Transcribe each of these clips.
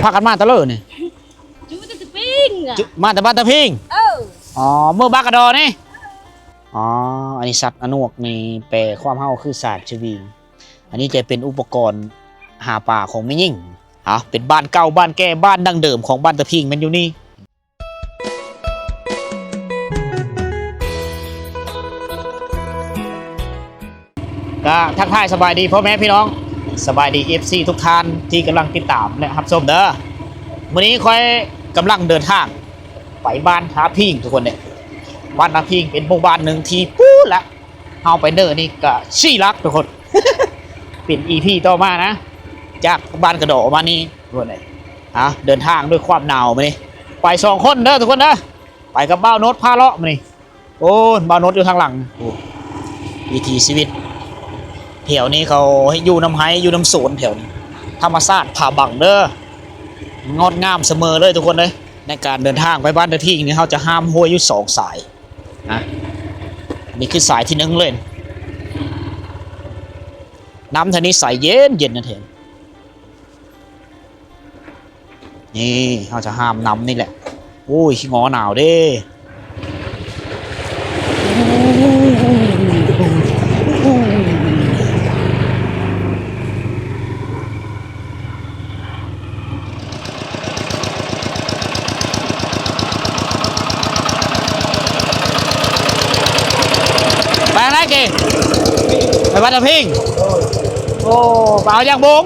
ພາກັນມາແຕ່ເລີນີ້? ຈຸ ມາແຕ່ຕະປິງ ມາແຕ່ບ້ານຕະພິງ. ເອີ ອໍ ເມືອບ້ານກະດໍນີ້. ອໍ ອັນນີ້ສັດອະນວກນີ້ແປຄວາມເຮົາຄືສາດສະວິງ. ອັນນີ້ຈະເປັນອຸປະກອນຫາປາຂອງແມ່ຍິງ. ເອົາ ເປັນບ້ານເກົ່າບ້ານແກ່ ບ້ານດັ້ງເດີມຂອງບ້ານຕະພິງແມ່ນຢູ່ນີ້. ກະທັກທາຍສະບາຍດີພໍ່ແມ່ພີ່ນ້ອງ ສະບາຍດີເອັຟຊີທຸກທ່ານທີ່ກຳລັງຕິດຕາມ ແລະ ຮັບຊົມເດີ. ມື້ນີ້ຂ້ອຍກຳລັງເດີນທາງໄປບ້ານທ່າພິງທຸກຄົນເດ້. ບ້ານທ່າພິງເປັນໝູ່ບ້ານໜຶ່ງທີ່ປູ້ນລະ ເຮົາໄປເນີນີ້ກະສີ່ຫຼັກທຸກຄົນ. ເປັນອີພີຕໍ່ມານະ ຈາກບ້ານກະດໍມານີ້ທຸກຄົນເອີຍ. ເອົາ ເດີນທາງດ້ວຍຄວາມໜາວມື້ນີ້ ໄປສອງຄົນເດີທຸກຄົນເດີ. ໄປກັບບ່າວໂນດພາເລາະມື້ນີ້. ໂອ້ ບ່າວໂນດຢູ່ທາງຫຼັງ. ໂອ້ ວິຖີຊີວິດແຖວນີ້ເຂົາເຮັດຢູ່ນຳໄຮ່ຢູ່ນຳສວນແຖວນີ້ ທຳມະຊາດຜາບັງເດີ ງົດງາມສະເໝີເລີຍທຸກຄົນເອີຍ. ໃນການເດີນທາງໄປບ້ານຕາພິງນີ້ ເຮົາຈະຫ້າມຫ້ວຍຢູ່ສອງສາຍ. ນະ ນີ້ຄືສາຍທີໜຶ່ງເລີຍ. ນ້ຳທາງນີ້ໃສເຢັນໆນະແທ້. ນີ້ ເຮົາຈະຫ້າມນ້ຳນີ້ແຫຼະ. ໂອ້ຍ ຂີ້ງໍໜາວເດ້. ໄປທາງໃດເກ? ໄປວັດນະພິງ. ໂອ້ ໄປເອົາຢາກບົງ.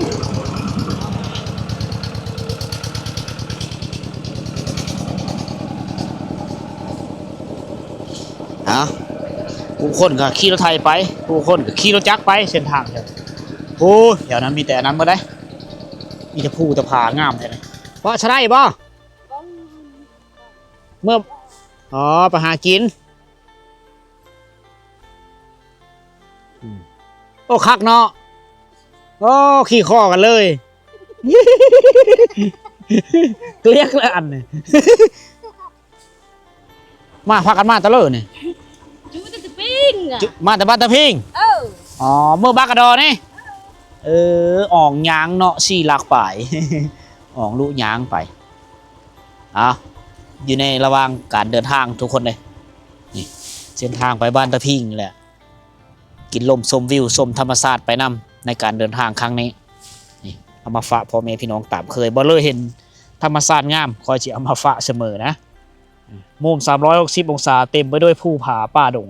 ເອົາ ຜູ້ຄົນກໍຂີ່ລົດໄຖໄປ ຜູ້ຄົນກໍຂີ່ລົດຈັກໄປ. ເສັ້ນທາງແຖວ ໂອ້ຍ ແຖວນັ້ນມີແຕ່ອັນນັ້ນໝົດເດ້ ມີແຕ່ພູແຕ່ຜາງາມແທ້. ພໍສະໄດ້ບໍ່? ເມື່ອ ອໍ ໄປຫາກິນ. ອືມ ໂອ້ ຄັກເນາະ. ໂອ້ ຂີ່ຄໍກັນເລີຍ ກລຽກແລ້ວອັນນີ້. ມາ ພາກັນມາແຕ່ເລີນີ້? ຈຸ ມາແຕ່ຕະປິງ ຈຸ ມາແຕ່ບ້ານຕະພິງ. ເອີ ອໍ ເມືອບ້ານກະດໍນີ້. ເອີ ອອກຍ່າງເນາະ ສີ່ຫຼັກປາຍ ອອກລຸຍ່າງໄປ. ເອົາ ຢູ່ໃນລະຫວ່າງການເດີນທາງທຸກຄົນເດ້. ນີ້ ເສັ້ນທາງໄປບ້ານຕະພິງແຫຼະ ກິນລົມຊົມວິວຊົມທຳມະຊາດໄປນຳ ໃນການເດີນທາງຄັ້ງນີ້. ນີ້ ເອົາມາຝາກພໍ່ແມ່ພີ່ນ້ອງຕາມເຄີຍ ບໍ່ເລີຍເຫັນທຳມະຊາດງາມ ຂ້ອຍຊິເອົາມາຝາກສະເໝີນະ. ມຸມສາມຮ້ອຍຫົກສິບອົງສາ ເຕັມໄປດ້ວຍພູຜາປ່າດົງ.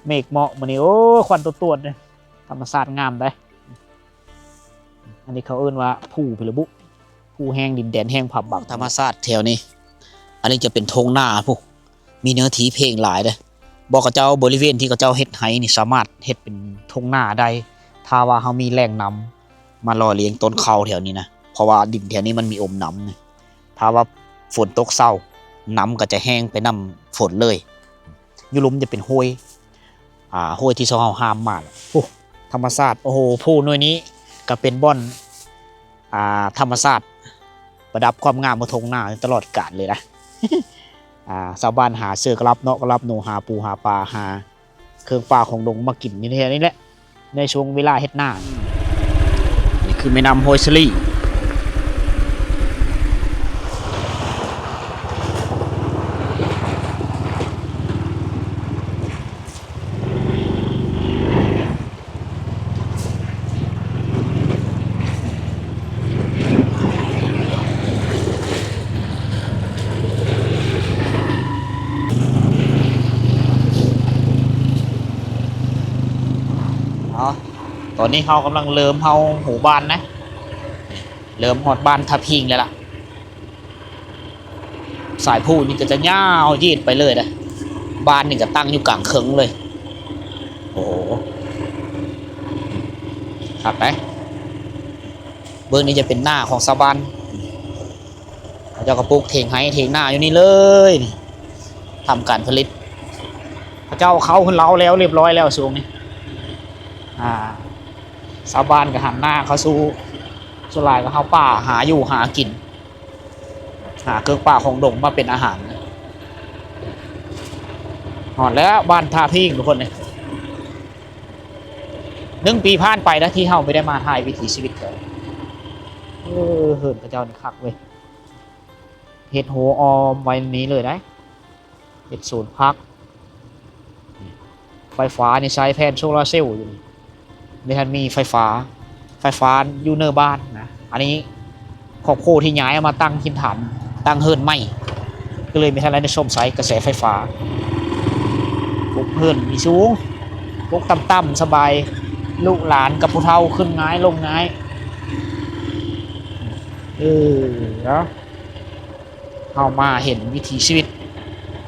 ເມກເໝາະມື້ນີ້ ໂອ້ ຄວັນຕົວດໆເດ້. ທຳມະຊາດງາມເດ້. ອັນນີ້ເຂົາເອີ້ນວ່າພູພີລະບຸ ພູແຫ່ງດິນແດນແຫ່ງພາບບັງ. ທຳມະຊາດແຖວນີ້ ອັນນີ້ຈະເປັນທົ່ງນາພຸ້ນ ມີເນື້ອທີ່ເພງຫຼາຍເດ້. ບໍ່ ເຂົາເຈົ້າ ບໍລິເວນທີ່ເຂົາເຈົ້າເຮັດໄຮ່ນີ້ ສາມາດເຮັດເປັນທົ່ງນາໄດ້ ຖ້າວ່າເຮົາມີແຫຼ່ງນ້ຳມາຫຼໍ່ລ້ຽງຕົ້ນເຂົ້າແຖວນີ້ນະ ເພາະວ່າດິນແຖວນີ້ມັນມີອົມນ້ຳນະ. ຖ້າວ່າຝົນຕົກເຊົາ ນ້ຳກໍຈະແຫ້ງໄປນຳຝົນເລີຍ. ຢູ່ລຸ່ມຈະເປັນຫ້ວຍ ອ່າ ຫ້ວຍທີ່ເຮົາຫ້າມມາ. ໂອ້ ທຳມະຊາດ ໂອ້ໂຫ ພູໜ່ວຍນີ້ກໍເປັນບ່ອນ ອ່າ ທຳມະຊາດປະດັບຄວາມງາມຂອງທົ່ງນາຕະຫຼອດການເລີຍນະ. ອ່າ ຊາວບ້ານຫາເສືອກະລັບເນາະ ກະລັບໜູ ຫາປູຫາປາ ຫາເຄື່ອງປ່າຂອງດົງມາກິນຢູ່ແຖວນີ້ແຫຼະ ໃນຊ່ວງເວລາເຮັດນາ. ນີ້ຄືແມ່ນ້ຳຫ້ວຍສະລີ. ເອົາ ຕອນນີ້ເຮົາກຳລັງເລີ່ມເຂົ້າໝູ່ບ້ານນະ ເລີ່ມຮອດບ້ານທ່າພິງແລ້ວລະ. ສາຍພູນີ້ກໍຈະຍາວຢີດໄປເລີຍນະ ບ້ານນີ້ກໍຕັ້ງຢູ່ກາງເຄິ່ງເລີຍ. ໂອ້ໂຫ ຄັກໄດ໋. ເບື້ອງນີ້ຈະເປັນນາຂອງຊາວບ້ານ ເຂົາເຈົ້າກໍປູກຖຽງໄຮ່ຖຽງນາຢູ່ນີ້ເລີຍ ທຳການຜະລິດ. ເຂົາເຈົ້າເຂົ້າຂຶ້ນເລົາແລ້ວ ລຽບຮ້ອຍແລ້ວຊ່ວງນີ້. ອ່າ ຊາວບ້ານກໍຫັນໜ້າເຂົ້າສູ່ ສ່ວນຫຼາຍກໍເຂົ້າປ່າຫາຢູ່ຫາກິນ ຫາເຄື່ອງປ່າຂອງດົງມາເປັນອາຫານ. ຮອດແລ້ວບ້ານທ່າພິງທຸກຄົນເອີຍ. ໜຶ່ງປີຜ່ານໄປນະ ທີ່ເຮົາບໍ່ໄດ້ມາຖ່າຍວິຖີຊີວິດເຂົາ. ໂ ເອີ ເຮືອນເຂົາເຈົ້ານີ້ຄັກເວີຍ ເຮັດຮົ້ວອ້ອມໄວ້ນີ້ເລີຍໄດ໋ ເຮັດສວນຜັກ. ໄຟຟ້ານີ້ໃຊ້ແຜ່ນໂຊລາເຊວຢູ່ນີ້ ບໍ່ທັນມີໄຟຟ້າ ໄຟຟ້າຢູ່ເນີບ້ານນະ. ອັນນີ້ຄອບຄົວທີ່ຍ້າຍເອົາມາຕັ້ງຖິ່ນຖານ ຕັ້ງເຮືອນໃໝ່ ກໍເລີຍບໍ່ທັນໄດ້ຊົມໃຊ້ກະແສໄຟຟ້າ. ປຸກເຮືອນມີສູງ ປຸກຕ່ຳໆ ສະບາຍ ລູກຫຼານກັບຜູ້ເຖົ້າຂຶ້ນງ່າຍລົງງ່າຍ. ເອີ ເນາະ ເຮົາມາເຫັນວິຖີຊີວິດ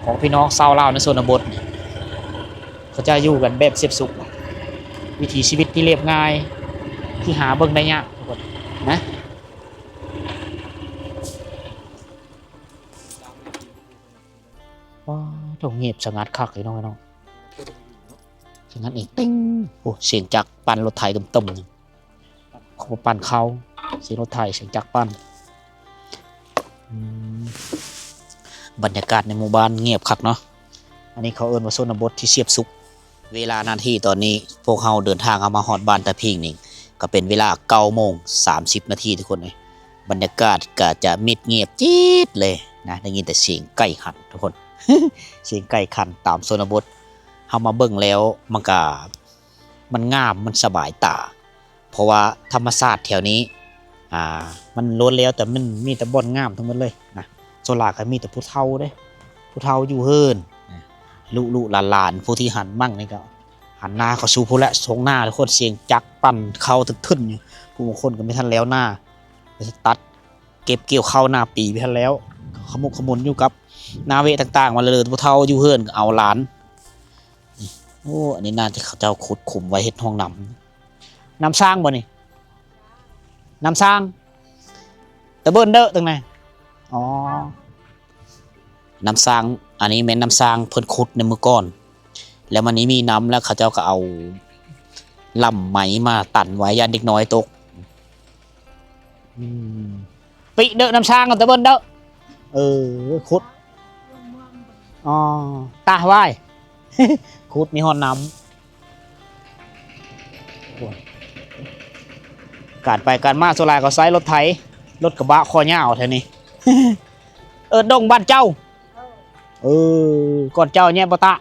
ຂອງພີ່ນ້ອງຊາວລາວໃນຊົນນະບົດນີ້ ເຂົາເຈົ້າຢູ່ກັນແບບສຽບສຸກ ວິຖີຊີວິດທີ່ລຽບງ່າຍ ທີ່ຫາເບິ່ງໄດ້ຍາກທຸກຄົນນະ. ວ້າ ໂທ້ ງຽບສະຫງັດຄັກເລີຍເນາະ ເນາະ ສະຫງັດອີກ ຕິງ. ໂອ້ ສຽງຈັກປັ່ນລົດໄຖຕຶ້ມໆ ເຂົາປັ່ນເຂົ້າ ສຽງລົດໄຖ ສຽງຈັກປັ່ນ. ອືມ ບັນຍາກາດໃນໝູ່ບ້ານງຽບຄັກເນາະ. ອັນນີ້ເຂົາເອີ້ນວ່າຊົນນະບົດທີ່ສຽບສຸກ. ເວລານາທີຕອນນີ້ ພວກເຮົາເດີນທາງເຂົ້າມາຮອດບ້ານຕາພິງນີ້ ກໍເປັນເວລາເກົ້າໂມງສາມສິບນາທີທຸກຄົນເອີຍ. ບັນຍາກາດກໍຈະມິດງຽບຈີດເລີຍນະ ໄດ້ຍິນແຕ່ສຽງໄກ່ຂັນທຸກຄົນ ສຽງໄກ່ຂັນຕາມຊົນນະບົດ. ເຮົາມາເບິ່ງແລ້ວມັນກະ ມັນງາມ ມັນສະບາຍຕາ ເພາະວ່າທຳມະຊາດແຖວນີ້ ອ່າ ມັນລ້ວນແລ້ວແຕ່ມັນມີແຕ່ບ່ອນງາມທັງໝົດເລີຍນະ. ສ່ວນຫຼາຍກໍມີແຕ່ຜູ້ເຖົ້າເດ້ ຜູ້ເຖົ້າຢູ່ເຮືອນນະ ລູກໆຫຼານໆ ຜູ້ທີ່ຫັນໝັ້ງນີ້ກໍຫັນໜ້າເຂົ້າສູ່ພຸ້ນແຫຼະ. ທົ່ງໜ້າທຸກຄົນ ສຽງຈັກປັ່ນເຂົ້າທຶ່ນໆຢູ່ ຜູ້ບາງຄົນກໍບໍ່ທັນແລ້ວນາ ຕັດເກັບກ່ຽວເຂົ້າໜ້າປີບໍ່ທັນແລ້ວ ຂະໝຸກຂະໝຸນຢູ່ກັບນາເວະຕ່າງໆ ວ່າເລີ ຜູ້ເຖົ້າຢູ່ເຮືອນກໍເອົາຫຼານ. ໂອ້ ອັນນີ້ໜ້າຈະເຂົາເຈົ້າຂຸດຂຸມໄວ້ເຮັດຮ່ອງນ້ຳ ນ້ຳສ້າງບໍ່ນີ້? ນ້ຳສ້າງ ຕະເບິ່ນເດີ ຈັ່ງໃດ? ອໍ ນ້ຳສ້າງ ອັນນີ້ແມ່ນນ້ຳສ້າງເພິ່ນຂຸດໃນມື້ກ່ອນ ແລ້ວມັນນີ້ມີນ້ຳ ແລ້ວເຂົາເຈົ້າກໍເອົາລຳໄມ້ມາຕັນໄວ້ ຢ້ານເດັກນ້ອຍຕົກ. ອືມ ປິເດີ ນ້ຳສ້າງ ຕະເບິ່ນເດີ. ເອີ ຂຸດ ອໍ ຕາວາຍ ຂຸດມີຮອດນ້ຳ. ການໄປການມາສ່ວນຫຼາຍກໍໃຊ້ລົດໄຖ ລົດກະບະຄໍຍາວແຖວນີ້. ເອີ ດົງບ້ານເຈົ້າ. ເອີ ກ່ອນເຈົ້າແຍະບໍ່ຕະ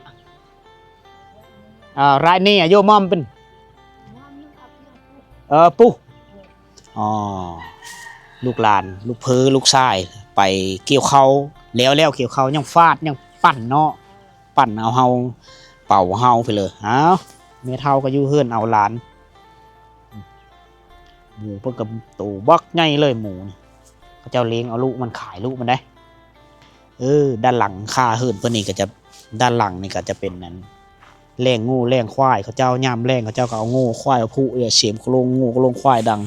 ອ່າ ລາຍນີ້ອາຍຸມ່ອມເປັນ ເອີ ປູ ອໍ ລູກຫຼານ ລູກເພີ ລູກຊາຍ ໄປກ່ຽວເຂົ້າ ແລ້ວ ແລ້ວກ່ຽວເຂົ້າ ຍັງຟາດ ຍັງປັ່ນເນາະ ປັ່ນເອົາເຮົາ ເປົ່າເຮົາໄປເລີຍ. ອ້າວ ແມ່ເຖົ້າກໍຢູ່ເຮືອນເອົາຫຼານ. ໝູເພິ່ນກໍໂຕບັກໃຫຍ່ເລີຍ ໝູນີ້ ເຂົາເຈົ້າລ້ຽງເອົາລູກມັນ ຂາຍລູກມັນໄດ໋. ເອີ ດ້ານຫຼັງຄາເຮືອນເພິ່ນນີ້ກໍຈະ ດ້ານຫຼັງນີ້ກໍຈະເປັນອັນ ແລ້ງງົວແລ້ງຄວາຍເຂົາເຈົ້າ. ຍາມແລ້ງເຂົາເຈົ້າກໍເອົາງົວເອົາຄວາຍເອົາຜູກ ສຽງໂຄລງງົວໂຄລງຄວາຍດັງ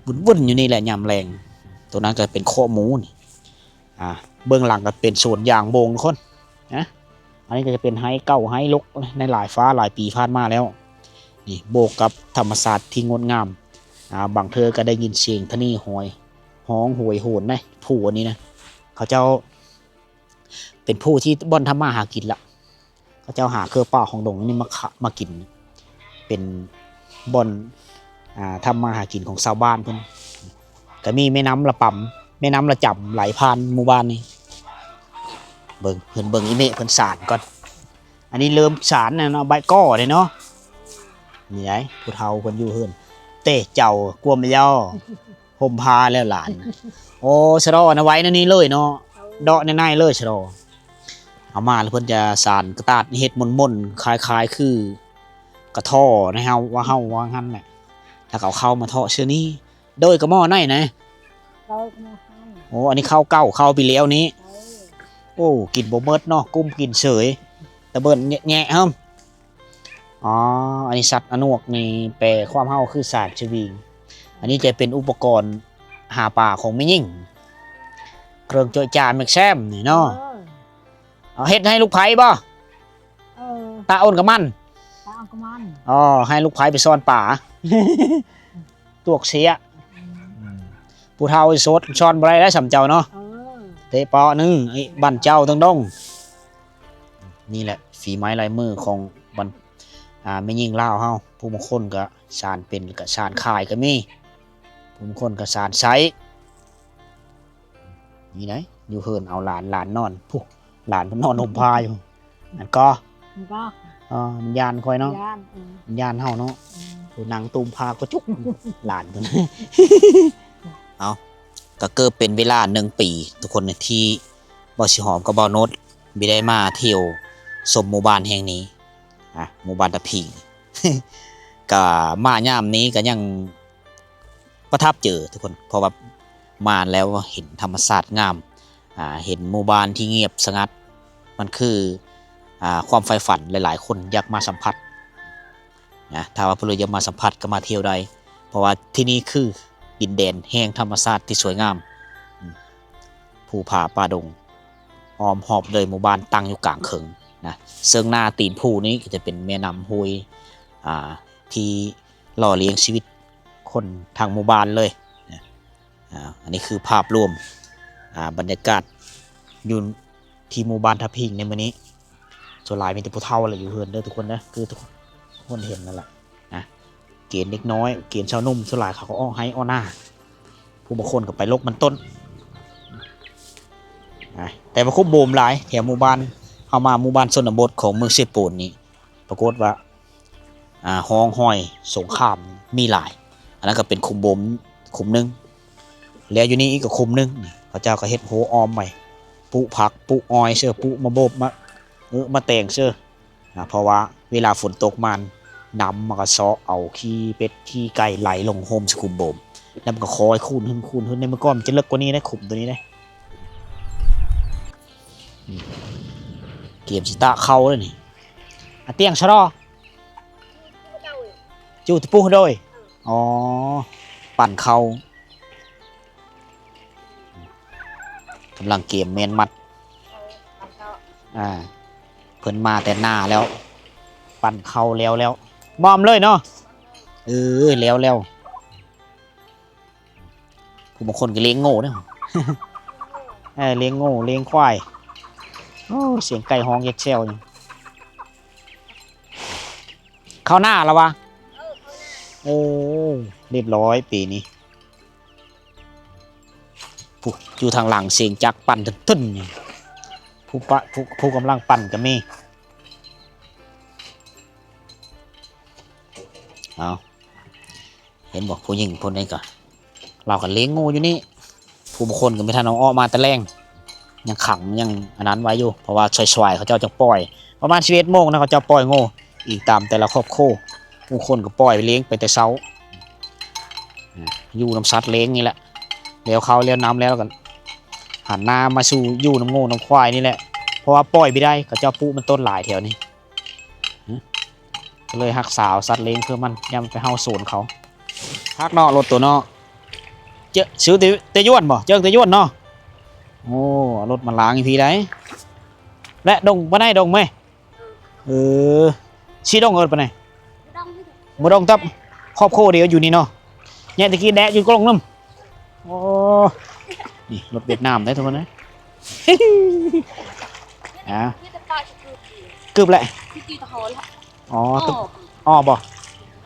ວຸ້ນໆຢູ່ນີ້ແຫຼະຍາມແລ້ງ. ໂຕນັ້ນກໍເປັນຄອກໝູນີ້ ອ່າ ເບື້ອງຫຼັງກໍເປັນສວນຢາງໂບງທຸກຄົນນະ. ອັນນີ້ກໍຈະເປັນໄຮ່ເກົ່າໄຮ່ລົກໃນຫຼາຍຟ້າຫຼາຍປີຜ່ານມາແລ້ວ. ນີ້ບວກກັບທຳມະຊາດທີ່ງົດງາມ ອ່າ ບາງເທື່ອກໍໄດ້ຍິນສຽງທະເນຫອຍຮ້ອງໂຫຍໂຫນໄດ໋. ຜູ້ອັນນີ້ນະ ເຂົາເຈົ້າ ເປັນຜູ້ທີ່ບ່ອນທຳມາຫາກິນລະ ເຂົາເຈົ້າຫາເຄືອປ່າຂອງດົງນີ້ມາຂະ ມາກິນ ເປັນບ່ອນ ອ່າ ທຳມາຫາກິນຂອງຊາວບ້ານເພິ່ນ. ກໍມີແມ່ນ້ຳລະປຳ ແມ່ນ້ຳລະຈຳໄຫຼຜ່ານໝູ່ບ້ານນີ້. ເບິ່ງ ເພິ່ນເບິ່ງອີເມະເພິ່ນສານກ່ອນ. ອັນນີ້ເລີ່ມສານແລ້ວເນາະ ໃບກໍເດ້ເນາະ. ນີ້ໄດ໋ ຜູ້ເຖົ້າເພິ່ນຢູ່ເຮືອນ ແຕ່ເຈົ້າກວມແລ້ວ ຫົ່ມຜ້າແລ້ວຫຼານ. ໂອ້ ສະເດາະນະໄວ້ໃນນີ້ເລີຍເນາະ ເດາະໃນໃນເລີຍສະເດາະ. ເອົາມາແລ້ວເພິ່ນຈະສານກະຕາດເຮັດມົນໆ ຄ້າຍໆຄືກະທໍ້ໃນເຮົາ ວ່າເຮົາວ່າຫັ້ນແຫຼະ. ແລ້ວກໍເອົາເຂົ້າມາເທາະເທື່ອນີ້ ໂດຍກະໝໍ້ໃນນະ. ໂດຍກະໝໍ້ໃນ. ໂອ້ ອັນນີ້ເຂົ້າເກົ່າ ເຂົ້າປີແລ້ວນີ້. ເອີ ໂອ້ ກິນບໍ່ໝົດເນາະ ກຸ້ມກິນເສີຍ ຕະເບິ່ນແຍະໆ ເຮີ້ມ. ອໍ ອັນນີ້ສັດອະນວກນີ້ ແປຄວາມເຮົາຄືສານສະວິງ. ອັນນີ້ຈະເປັນອຸປະກອນຫາປາຂອງແມ່ຍິງ ເຄື່ອງໂຈະຈາແມັກແຊມນີ້ເນາະ. ເອີ ເອົາເຮັດໃຫ້ລູກໃຜບໍ່? ເອີ ຕາໂອນກະມັນ ຕາໂອນກະມັນ. ອໍ ໃຫ້ລູກໃຜໄປຊ້ອນປາ ຕວກເສຍ. ອືມ ອືມ ຜູ້ເຖົ້າໂສດຊ້ອນບໍ່ໄດ້ແລ້ວ ສ່ຳເຈົ້າເນາະ. ເອີ ເຕະເປາະໜຶ່ງ ໄອ້ບ້ານເຈົ້າຕົງດົງ. ນີ້ແຫຼະ ຝີໄມ້ລາຍມືຂອງບັນ ອ່າ ແມ່ຍິງລາວເຮົາ. ຜູ້ບາງຄົນກໍສານເປັນ ກໍສານຂາຍກໍມີ ຜູ້ບາງຄົນກໍສານໃຊ້. ນີ້ໄດ໋ ຢູ່ເຮືອນເອົາຫຼານ ຫຼານນອນ ພຸ້ນ ຫຼານເພິ່ນນອນຫົ່ມຜ້າຢູ່ ອັນກໍ ມັນກໍ ເອີ ມັນຢ້ານຂ້ອຍເນາະ ຢ້ານ ເອີ ມັນຢ້ານເຮົາເນາະ ເອີ ຜູ້ນັ່ງຕູມຜ້າກໍຈຸກ ຫຼານເພິ່ນ ເອົາ ກໍເກີບເປັນເວລາໜຶ່ງປີ ທຸກຄົນ ທີ່ບ່າວສີຫອມກັບບ່າວໂນດບໍ່ໄດ້ມາທ່ຽວຊົມໝູ່ບ້ານແຫ່ງນີ້ ອ່າ ໝູ່ບ້ານຕາພິງ ກໍມາຍາມນີ້ກໍຍັງປະທັບໃຈທຸກຄົນ ເພາະວ່າມາແລ້ວເຫັນທຳມະຊາດງາມ ອ່າ ເຫັນໝູ່ບ້ານທີ່ງຽບສະຫງັດ ມັນຄື ອ່າ ຄວາມໃຝ່ຝັນ ຫຼາຍໆຄົນຢາກມາສຳຜັດນະ ຖ້າວ່າຜູ້ໃດຢາກມາສຳຜັດກໍມາທ່ຽວໄດ້ ເພາະວ່າທີ່ນີ້ຄືດິນແດນແຫ່ງທຳມະຊາດທີ່ສວຍງາມ ອືມ ພູຜາປ່າດົງ ອ້ອມຮອບເລີຍໝູ່ບ້ານ ຕັ້ງຢູ່ກາງເຄິ່ງນະ ເຊິ່ງໜ້າຕີນພູນີ້ກໍຈະເປັນແມ່ນ້ຳຫ້ວຍ ອ່າ ທີ່ຫຼໍ່ລ້ຽງຊີວິດຄົນທັງໝູ່ບ້ານເລີຍນະ ອ່າ ອັນນີ້ຄືພາບລວມ ອ່າ ບັນຍາກາດຢູ່ທີ່ໝູ່ບ້ານທ່າພິງໃນມື້ນີ້ ສ່ວນຫຼາຍມີແຕ່ຜູ້ເຖົ້າແຫຼະຢູ່ເຮືອນເດີທຸກຄົນເດີ ຄືທຸກຄົນເຫັນນັ້ນແຫຼະນະ ເກນເດັກນ້ອຍ ເກນຊາວໜຸ່ມ ສ່ວນຫຼາຍເຂົາກໍອອກໄຮ່ອອກນາ ຜູ້ບາງຄົນກໍໄປລົກມັນຕົ້ນນະ ແຕ່ວ່າຄຸບໂບມຫຼາຍແຖວໝູ່ບ້ານ ເຮົາມາໝູ່ບ້ານຊົນນະບົດຂອງເມືອງເຊໂປນນີ້ ປາກົດວ່າ ອ່າ ຮ່ອງຮອຍສົງຄາມມີຫຼາຍ ອັນນັ້ນກໍເປັນຂຸມໂບມຂຸມໜຶ່ງ ແລ້ວຢູ່ນີ້ອີກກໍຂຸມໜຶ່ງ ເຂົາເຈົ້າກໍເຮັດຮົ້ວອ້ອມໄວ້ ປູກຜັກ ປູກອ້ອຍເຊີ ປູກໝາກໂບບ ມາ ເອີ ມາແຕງເຊີ ນະ ເພາະວ່າເວລາຝົນຕົກມາ ນ້ຳມັນກໍເຊາະເອົາຂີ້ເປັດຂີ້ໄກ່ໄຫຼລົງໂຮມໃສ່ຂຸມໂບມ ແລ້ວມັນກໍຄ່ອຍຄູນຂຶ້ນ ຄູນຂຶ້ນ ໃນເມື່ອກ່ອນມັນຈະເລິກກວ່ານີ້ເດ້ ຂຸມໂຕນີ້ເດ້ ອືມ ກຽມຊິຕາກເຂົ້າແລ້ວນີ້ ອາ ຕຽງຊະລໍ ຈູຕະປູໂດຍ ອໍ ປັ່ນເຂົ້າ ກຳລັງກຽມແມ່ນມັດ ອ່າ ເພິ່ນມາແຕ່ໜ້າແລ້ວ ປັ່ນເຂົ້າແລ້ວແລ້ວ ໝອມເລີຍເນາະ ເອີ ແລ້ວແລ້ວ ຜູ້ບາງຄົນກໍລ້ຽງງົວເດ້ ເອີ ລ້ຽງງົວ ລ້ຽງຄວາຍ ໂອ້ ສຽງໄກ່ຮ້ອງແຢກແຊວຢູ່ ເຂົ້າໜ້າແລ້ວວະ ເອີ ເຂົ້າໜ້າ ໂອ້ ລຽບຮ້ອຍປີນີ້ ຜູ້ ຢູ່ທາງຫຼັງສຽງຈັກປັ່ນຕຶ້ນໆ ນີ້ ຜູ້ປະ ຜູ້ ຜູ້ກຳລັງປັ່ນກໍມີ ເອົາ ເຫັນບໍ່ ຜູ້ຍິງຜູ້ນີ້ກໍ ລາວກໍລ້ຽງງູຢູ່ນີ້ ຜູ້ບາງຄົນກໍບໍ່ທັນເອົາອອກມາແຕ່ແລງ ຍັງຂັງຍັງອັນນັ້ນໄວ້ຢູ່ ເພາະວ່າສວາຍໆ ເຂົາເຈົ້າຈັ່ງປ່ອຍ ປະມານສິບເອັດໂມງນະ ເຂົາເຈົ້າປ່ອຍງູ ອີງຕາມແຕ່ລະຄອບຄົວ ບາງຄົນກໍປ່ອຍລ້ຽງໄປແຕ່ເຊົ້າ ຢູ່ນຳສັດລ້ຽງນີ້ແຫຼະ ແລ້ວເຂົ້າແລ້ວນ້ຳແລ້ວກໍຫັນໜ້າມາສູ່ຢູ່ນຳງູນຳຄວາຍນີ້ແຫຼະ ເພາະວ່າປ່ອຍບໍ່ໄດ້ ເຂົາເຈົ້າປູກມັນຕົ້ນຫຼາຍແຖວນີ້. ຫຶ ກໍເລີຍຮັກສາເອົາສັດລ້ຽງເພື່ອມັນ ຢ້ານມັນໄປເຫົ່າໂຊນເຂົາ ຄັກເນາະ ລົດໂຕເນາະ ເຈີ ຊື້ແຕ່ ແຕ່ຢວນບໍ່ ເຈີແຕ່ຢວນເນາະ ໂອ້ ເອົາລົດມາລ້າງຢູ່ພີ້ໃດ ແລະ ດົງປານໃດ ດົງເມ ເອີ ຊິດົງເອີ້ນປານໃດ ບໍ່ດົງ ແຕ່ຄອບຄົວດຽວຢູ່ນີ້ເນາະ ແຍະຕະກີ້ແດະຢູ່ກົງນຳ ໂອ້ ນີ້ລົດຫວຽດນາມເດ້ທຸກຄົນເອີຍ ອ່າ ກຶບແຫຼະ ອໍ ອໍບໍ່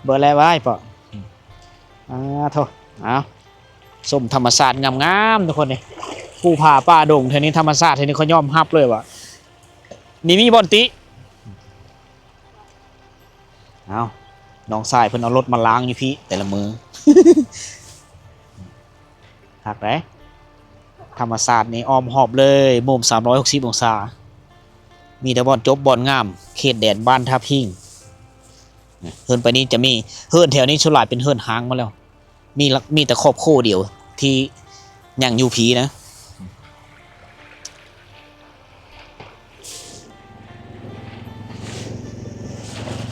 ເບີແລະໄວ້ເປາະ ອ່າ ໂທ້ ເອົາ ຊົມທຳມະຊາດງາມໆ ທຸກຄົນເອີຍ ພູຜາປ່າດົງແຖວນີ້ ທຳມະຊາດແຖວນີ້ ຂ້ອຍຍອມຮັບເລີຍວ່າ ນີ້ມີບ່ອນຕິ ເອົາ ນ້ອງຊາຍເພິ່ນເອົາລົດມາລ້າງຢູ່ພີ້ ແຕ່ລະມື້ ຄັກເດ້ ທຳມະຊາດນີ້ອ້ອມຮອບເລີຍ ມຸມສາມຮ້ອຍຫົກສິບອົງສາ ມີແຕ່ບ່ອນຈົບບ່ອນງາມ ເຂດແດນບ້ານທ່າພິງ ເຮືອນໄປນີ້ຈະມີ ເຮືອນແຖວນີ້ສ່ວນຫຼາຍເປັນເຮືອນຮ້າງໝົດແລ້ວ. ມີ ມີແຕ່ຄອບຄົວດຽວທີ່ຍັງຢູ່ພີ້ນະ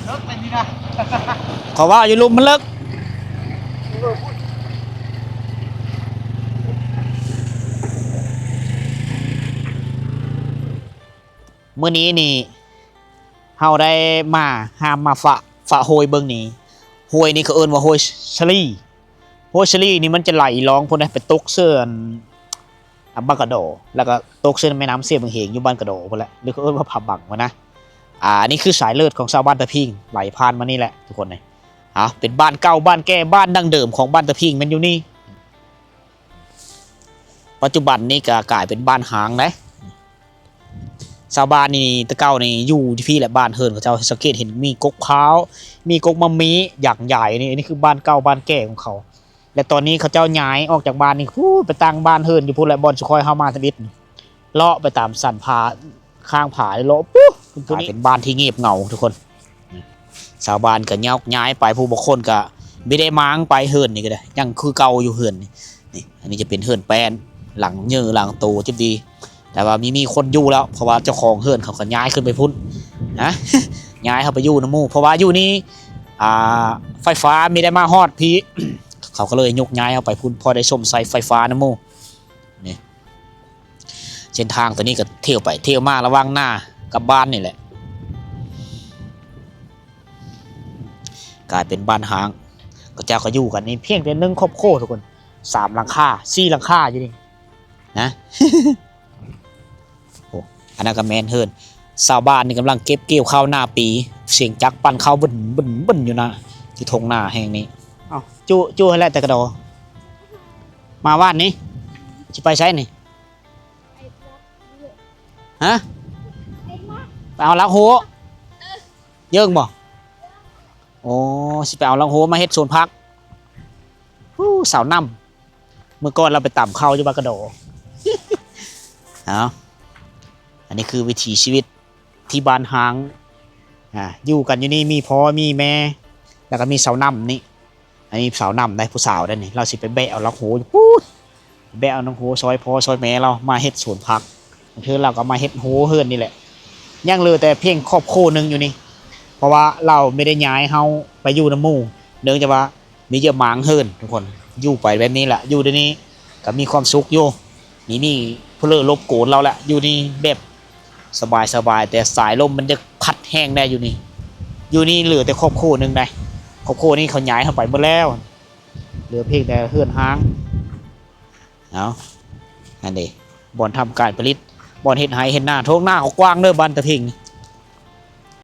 ເລິກໄປນີ້ນະ ເຂົາວ່າຢູ່ລຸ່ມມັນເລິກ ມື້ນີ້ນີ້ ເຮົາໄດ້ມາ ຫາມມາຝາກ ຝາກຫ້ວຍເບິ່ງນີ້ ຫ້ວຍນີ້ເຂົາເອີ້ນວ່າຫ້ວຍສະລີ ຫ້ວຍສະລີນີ້ມັນຈະໄຫຼລ່ອງພຸ້ນນະ ໄປຕົກເຊິ່ງອັນ ອາ ບ້ານກະດໍ ແລ້ວກໍຕົກເຊິ່ງແມ່ນ້ຳເຊບັງເຫງຢູ່ບ້ານກະດໍພຸ້ນແຫຼະ ຫຼືເຂົາເອີ້ນວ່າຜາບັງພຸ້ນນະ ອ່າ ອັນນີ້ຄືສາຍເລີດຂອງຊາວບ້ານຕາພິງ ໄຫຼຜ່ານມານີ້ແຫຼະທຸກຄົນເອີຍ ເອົາ ເປັນບ້ານເກົ່າບ້ານແກ່ ບ້ານດັ້ງເດີມຂອງບ້ານຕາພິງແມ່ນຢູ່ນີ້. ໄປ ປັດຈຸບັນນີ້ກໍກາຍເປັນບ້ານຮ້າງແລ້ວ. ຊາວບ້ານນີ້ແຕ່ເກົ່ານີ້ຢູ່ທີ່ພີ້ແຫຼະ ບ້ານເຮືອນເຂົາເຈົ້າ ສັງເກດເຫັນມີກົກພ້າວ ມີກົກໝາກມີ ຢາງໃຫຍ່ນີ້ ອັນນີ້ຄືບ້ານເກົ່າບ້ານແກ່ຂອງເຂົາ ແລະ ຕອນນີ້ເຂົາເຈົ້າຍ້າຍອອກຈາກບ້ານນີ້ ພຸ້ນ ໄປຕັ້ງບ້ານເຮືອນຢູ່ພຸ້ນແຫຼະ ບ່ອນສຸຂ້ອຍເຮົາມາທຳອິດ ເລາະໄປຕາມສັນຜາ ຂ້າງຜາເລາະປູ້ ກາຍເປັນບ້ານທີ່ງຽບເຫງົາທຸກຄົນ. ຊາວບ້ານກໍໂຍກຍ້າຍໄປ ຜູ້ບາງຄົນກໍບໍ່ໄດ້ມ້າງໄປ ເຮືອນນີ້ກໍໄດ້ ຍັງຄືເກົ່າຢູ່ເຮືອນນີ້. ນີ້ ອັນນີ້ຈະເປັນເຮືອນແປ້ນ ຫຼັງເຍີຫຼັງໂຕຈິບດີ ແຕ່ວ່າມີ ມີຄົນຢູ່ແລ້ວ ເພາະວ່າເຈົ້າຂອງເຮືອນເຂົາກໍຍ້າຍຂຶ້ນໄປພຸ້ນນະ ຍ້າຍເຂົ້າໄປຢູ່ນຳໝູ່ ເພາະວ່າຢູ່ນີ້ ອ່າ ໄຟຟ້າມີໄດ້ມາຮອດພີ້ ເຂົາກໍເລີຍຍົກຍ້າຍເຂົ້າໄປພຸ້ນ ພໍໄດ້ຊົມໃຊ້ໄຟຟ້ານຳໝູ່. ນີ້ ເສັ້ນທາງຕົວນີ້ກໍທຽວໄປທຽວມາລະຫວ່າງນາກັບບ້ານນີ້ແຫຼະ ກາຍເປັນບ້ານຮ້າງ. ເຂົາເຈົ້າກໍຢູ່ກັນນີ້ພຽງແຕ່ໜຶ່ງຄອບຄົວທຸກຄົນ ສາມຫຼັງຄາ ສີ່ຫຼັງຄາຢູ່ນີ້ນະ. ໂອ້ ອັນນັ້ນກໍແມ່ນເຮືອນຊາວບ້ານນີ້ ກຳລັງເກັບກ່ຽວເຂົ້ານາປີ ສຽງຈັກປັ່ນເຂົ້າບຶ້ນໆໆຢູ່ນະ ຢູ່ທົ່ງນາແຫ່ງນີ້. ເອົ້າ ຈຸ ຈຸຫັ້ນແຫຼະແຕ່ກະດໍ ມາວານນີ້ ຊິໄປໃສນີ້? ຮະ? ໄປເອົາລາກໂຮ ເຢິງບໍ່? ໂອ້ ຊິໄປເອົາລາກໂຮມາເຮັດສວນຜັກ. ຮູ້ ສາວນ້ຳ ມື້ກ່ອນລາວໄປຕຳເຂົ້າຢູ່ບ້ານກະດໍ. ເອົາ ອັນນີ້ຄືວິຖີຊີວິດທີ່ບ້ານຮ້າງ ອ່າ ຢູ່ກັນຢູ່ນີ້ມີພໍ່ມີແມ່ ແລ້ວກໍມີສາວນ້ຳນີ້. ອັນນີ້ສາວນ້ຳໄດ໋ ຜູ້ສາວໄດ໋ນີ້ ລາວຊິໄປແບະເອົາລາກໂຮຢູ່ພຸ້ນ ແບະເອົາລາກໂຮຊ່ອຍພໍ່ຊ່ອຍແມ່ລາວມາເຮັດສວນຜັກ. ບາງເທື່ອລາວກໍມາເຮັດໂຮເຮືອນນີ້ແຫຼະ. ຍັງເຫຼືອແຕ່ພຽງຄອບຄົວໜຶ່ງຢູ່ນີ້ ເພາະວ່າລາວໄມ່ໄດ້ຍ້າຍເຮົາໄປຢູ່ນຳໝູ່ ເນື່ອງຈາກວ່າມີແຕ່ມ້າງເຮືອນທຸກຄົນ ຢູ່ໄປແບບນີ້ແຫຼະ ຢູ່ດຽວນີ້ກໍມີຄວາມສຸກຢູ່. ນີ້ມີຜູ້ເລີລົບກວນລາວແຫຼະ ຢູ່ນີ້ແບບສະບາຍໆ ແຕ່ສາຍລົມມັນຈະພັດແຮງໄດ໋ຢູ່ນີ້. ຢູ່ນີ້ເຫຼືອແຕ່ຄອບຄົວໜຶ່ງໄດ໋ ຄອບຄົວນີ້ເຂົາຍ້າຍເຮົາໄປໝົດແລ້ວ ເຫຼືອພຽງແຕ່ເຮືອນຮ້າງ. ເອົາ ອັນນີ້ບ່ອນທຳການຜະລິດ ບ່ອນເຮັດໄຮ່ເຮັດນາ. ທົ່ງນາເຂົາກວ້າງເດີ ບ້ານຕາເພັງ